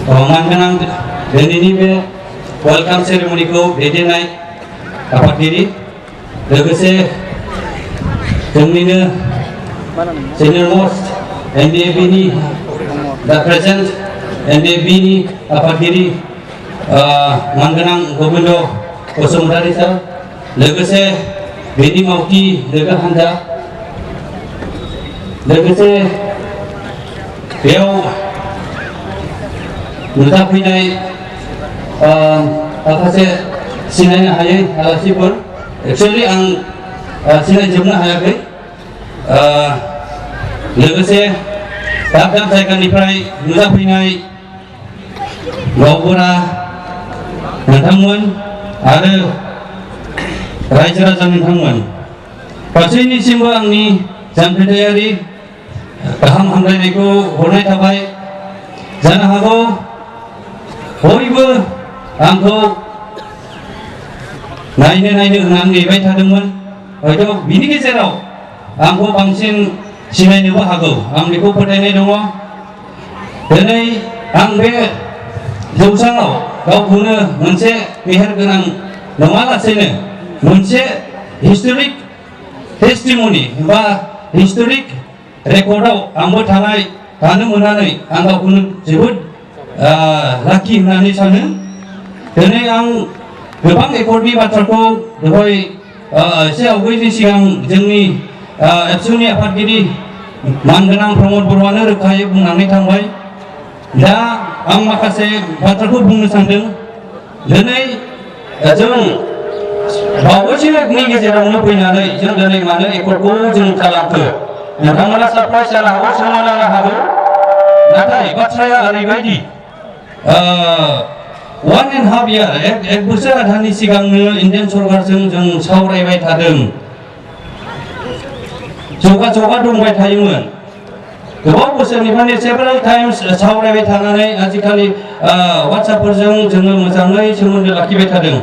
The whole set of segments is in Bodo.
मानगोनां दिनैनि बे वेलकाम सेरेमनिखौ दैदेननाय आफादगिरि लोगोसे जोंनिनो सिनियर मोस्ट एनडिएबि दा प्रेजेन्ट एनडिएबि आफादगिरि मानगोनां गोविन्द बसुमतारी सार लोगोसे बेनि मावथि लोगो हान्जा लोगोसे बेयाव नुजाफैनाय माखासे सिनायनो हायै आलासिफोर एक्चुअलि आं सिनायजोबनो हायाखै लोगोसे दाब दाब जायगानिफ्राय नुजाफैनाय गावबुरा नोंथांमोन आरो रायजो राजा नोंथांमोन गासैनिसिमबो आंनि जांख्रिथायारि गाहाम हामलायनायखौ हरनाय थाबाय। जानो हागौ बयबो आंखौ नायनो होननानै नेबाय थादोंमोन हयथ' बिनि गेजेराव आंखौ बांसिन सिनायनोबो हागौ आं बेखौ फोथायनाय दङ। दिनै आं बे जौसाङाव गावखौनो मोनसे मेहेरगोनां नङालासेनो मोनसे हिस्टरिक टेस्टिमनि बा हिस्टरिक रेकर्डआव आंबो थानो मोननानै आं गावखौनो जोबोद लाखि होननानै सानो। दिनै आं गोबां एफर्टनि बाथ्राखौ दहाय एसे आवगायनि सिगां जोंनि एबसुनि आफादगिरि मानगोनां प्रमद बर'आनो रोखायै बुंनानै थांबाय। दा आं माखासे बाथ्राखौ बुंनो सानदों। दिनै जों बावैसोनि गेजेरावनो फैनानै जों दिनै मानो एकर्डखौ जों खालामखो नोंथांमोना सारप्राइज जानो हागौ सोमोनांनो हागौ नाथाय बाथ्राया ओरैबायदि 1.5 year एक बोसोर आधानि सिगांनो इन्डियान सरकारजों जों सावरायबाय थादों जगा दंबाय थायोमोन गोबाव बोसोरनिफ्रायनो सेभारेल टाइम्स सावरायबाय थानानै आजिखालि वाट्सएपफोरजों जोङो मोजाङै सोमोन्दो लाखिबाय थादों।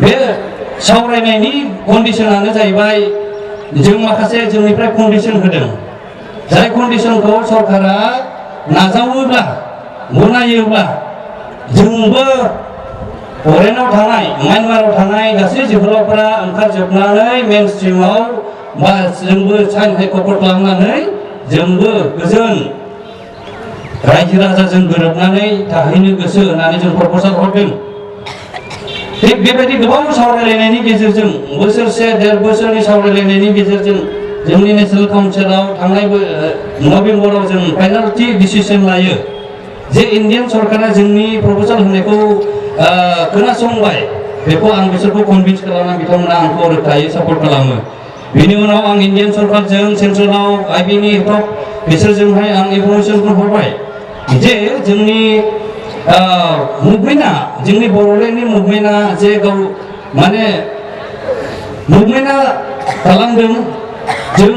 बे सावरायनायनि कन्डिशनानो जाहैबाय जों माखासे जोंनिफ्राय कन्डिशन होदों जाय कन्डिशनखौ सरकारा नाजावोब्ला गनायोब्ला जोंबो फरेनाव थानाय म्यानमाराव थानाय गासै जोहोलावफोरा ओंखारजोबनानै मेन स्ट्रिमाव बा जोंबो साइन हाइकर्ट खालामनानै जोंबो गोजोन रायजो राजाजों गोरोबनानै थाहैनो गोसो होननानै जों प्रप'जाल हरदों। थिग बेबायदि गोबां सावरायलायनायनि गेजेरजों बोसोरसे 1.5 बोसोरनि सावरायलायनायनि गेजेरजों जोंनि नेशनेल काउन्सिलाव थांनाय नभेम्बराव जों फाइनालथि डिसिसन लायो जे इन्डियान सरकारा जोंनि प्रप'जाल होनायखौ खोनासंबाय बेखौ आं बिसोरखौ कनभिन्स खालामना बिथांमोना आंखौ रोखायै सापर्ट खालामो। बिनि उनाव आं इन्डियान सरकारजों सेन्ट्रेलाव आइबिनि हेफाजाब बिसोरजोंहाय आं इनफरमेसनखौ हरबाय जे जोंनि मुभमेन्टआ जोंनि बर'लेण्डनि मुभमेन्टआ जे गाव माने मुभमेन्टआ खालामदों जों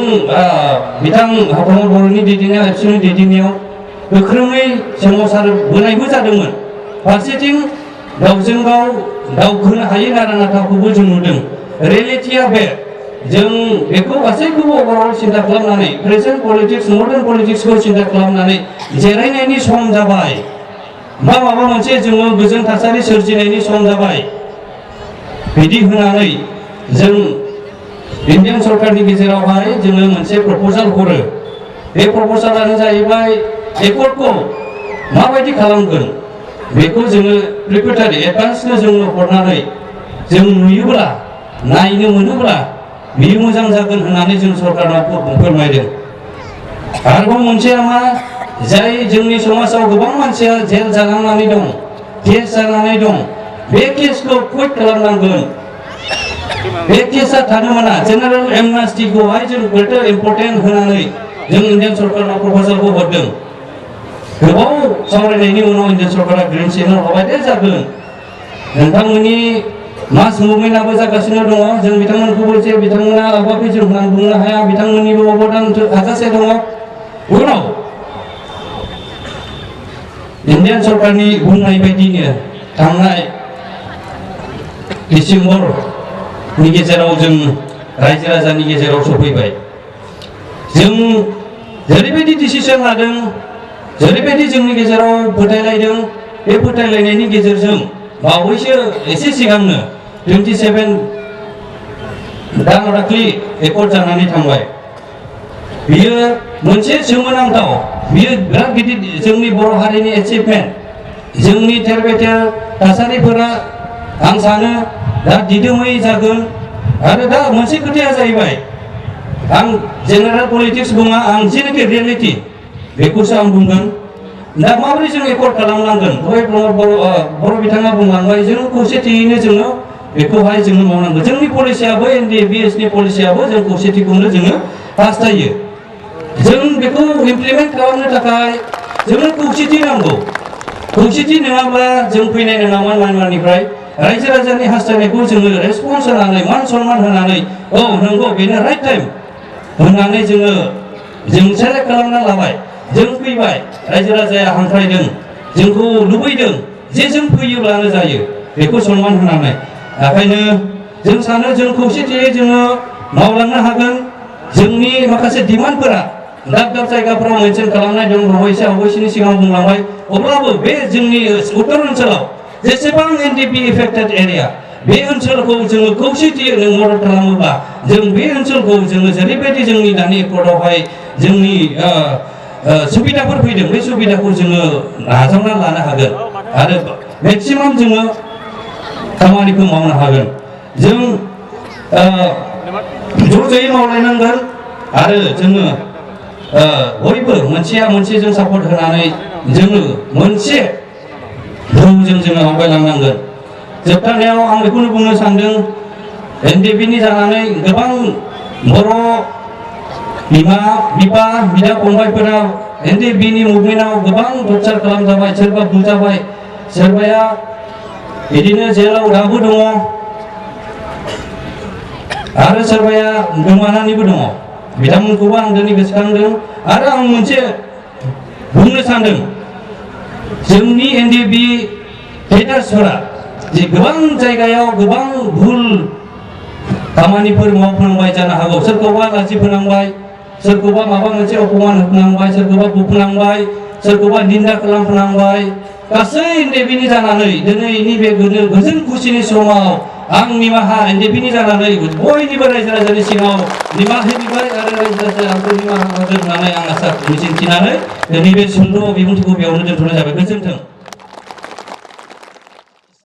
बिथां प्रमद बर'नि दैदेननायाव एबसुनि दैदेननायाव गोख्रोङै सोमावसारबोनायबो जादोंमोन। फारसेथिं गावजों गाव दावखोनो हायै नारा नाथाखौबो जों नुदों। रियेलिटिया बे जों बेखौ गासैखौबो अभारअल सिन्था खालामनानै प्रेजेन्ट पलिटिक्स मडार्न पलिटिक्सखौ सिन्था खालामनानै जिरायनायनि सम जाबाय बा माबा मोनसे जोङो गोजोन थासारि सोरजिनायनि सम जाबाय बिदि होनानै जों इन्डियान सरकारनि गेजेरावहाय जोङो मोनसे प्रप'जाल हरो। बे प्रप'जालानो जाहैबाय एकर्डखौ माबायदि खालामगोन बेखौ जोङो प्रिपेरेटरि एडभान्सनो जोंनो हरनानै जों नुयोब्ला नायनो मोनोब्ला बियो मोजां जागोन होननानै जों सरकारनाव फोरमायदों। आरोबाव मोनसेया मा जाय जोंनि समाजाव गोबां मानसिया जेल जानांनानै दं केस जानानै दं बे केसखौ कुइट खालामनांगोन बे केसा थानो मोना जेनेरेल एमनेस्टिखौहाय जों ग्रेटार इम्परटेन्ट होनानै जों इन्डियान सरकारनाव प्रप'जालखौ हरदों। गोबाव सावरायनायनि उनाव इन्डियान सरकारा ग्रिन सिगनेल हरबाय दे जागोन नोंथांमोननि मास मुभमेन्टआबो जागासिनो दङ जों बिथांमोनखौबो जे बिथांमोना आवगाखै जों होननानै बुंनो हाया बिथांमोननिबो अबदान हाजासे दङ। उनाव इन्डियान सरकारनि बुंनाय बायदिनो थांनाय डिसेम्बरनि गेजेराव जों रायजो राजानि गेजेराव सफैबाय। जों जेरैबायदि डिसिसन लादों जेरैबायदि जोंनि गेजेराव फोथायलायदों बे फोथायलायनायनि गेजेरजों बावैसो एसे सिगांनो 27 दाखालि एकर्ड जानानै थांबाय बियो मोनसे सोमोनांथाव बियो बिराद गिदिर जोंनि बर' हारिनि एचिभमेन्ट जोंनि थेर-बेथेर थासारिफोरा आं सानो दा दिदोमै जागोन आरो दा मोनसे खोथाया जाहैबाय आं जेनेरेल पलिटिक्स बुङा आं जेनाखि रियेलिटि बेखौसो आं बुंगोन दा माबोरै जों एकर्ड खालामनांगोन बर' बिथाङा बुंलांबाय जों खौसेथियैनो जोङो बेखौहाय जोङो मावनांगौ जोंनि पलिसियाबो NDBS नि पलिसियाबो जों खौसेथिखौनो जोङो हास्थायो जों बेखौ इमप्लिमेन्ट खालामनो थाखाय जोंनो खौसेथि नांगौ खौसेथि नङाब्ला जों फैनाय नङामोन मानमानिफ्राय रायजो राजानि हास्थायनायखौ जोङो रेसपन्स होनानै मान सन्मान होनानै औ नंगौ बेनो राइट टाइम होननानै जों सेलेक्ट खालामना लाबाय जों फैबाय रायजो राजाया हांख्रायदों जोंखौ लुबैदों जे जों फैयोब्लानो जायो बेखौ सन्मान होनानै ओंखायनो जों सानो जों खौसेथियै जोङो मावलांनो हागोन जोंनि माखासे डिमान्डफोरा दाब दाब जायगाफोराव मेनसन खालामनाय दं अबयस्यनि सिगाङाव बुंलांबाय अब्लाबो बे जोंनि उत्तर ओनसोलाव जेसेबां NDP एफेक्टेड एरिया बे ओनसोलखौ जोङो खौसेथियै नों मदद खालामोब्ला जों बे ओनसोलखौ जोङो जेरैबायदि जोंनि दानि एकर्डआवहाय जोंनि सुबिदाफोर फैदों बे सुबिदाखौ जोङो नाजावना लानो हागोन आरो मेक्सिमाम जोङो खामानिखौ मावनो हागोन जों ज' ज'यै मावलायनांगोन आरो जोङो बयबो मोनसेया मोनसेजों सापर्ट होनानै जोङो मोनसे धोरोमजों जोङो आवगायलांनांगोन जोबथारनायाव आं बेखौनो बुंनो सानदों NDP नि जानानै गोबां बर' बिमा बिफा बिदा फंबायफोरा NDP नि मुभमेन्टआव गोबां टर्चार खालामजाबाय सोरबा बुजाबाय सोरबाया बिदिनो जेलाव दाबो दङ आरो सोरबाया गोमानानैबो दङ बिथांमोनखौबो आं दिनै गोसोखांदों आरो आं मोनसे बुंनो सानदों जोंनि NDP लिडार्सफोरा जे गोबां जायगायाव गोबां भुल खामानिफोर मावफ्लांबाय जानो हागौ सोरखौबा लाजि फोनांबाय सोरखौबा माबा मोनसे अपमान होफ्लांबाय सोरखौबा बुफ्लांबाय सोरखौबा निन्दा खालामफ्लांबाय गासै NDP नि जानानै दिनैनि बे गोजोन खुसिनि समाव आं निमाहा NDP नि जानानै बयनिबो रायजो राजानि सिगाङाव निमाहा बिबाय आरो रायजो राजाया आंखौ निमाहा होगोन होननानै आं आसा मिजिंथिनानै नैबे सुंद' बिबुंथिखौ बेयावनो दोनथ'नाय जाबाय गोजोन्थों।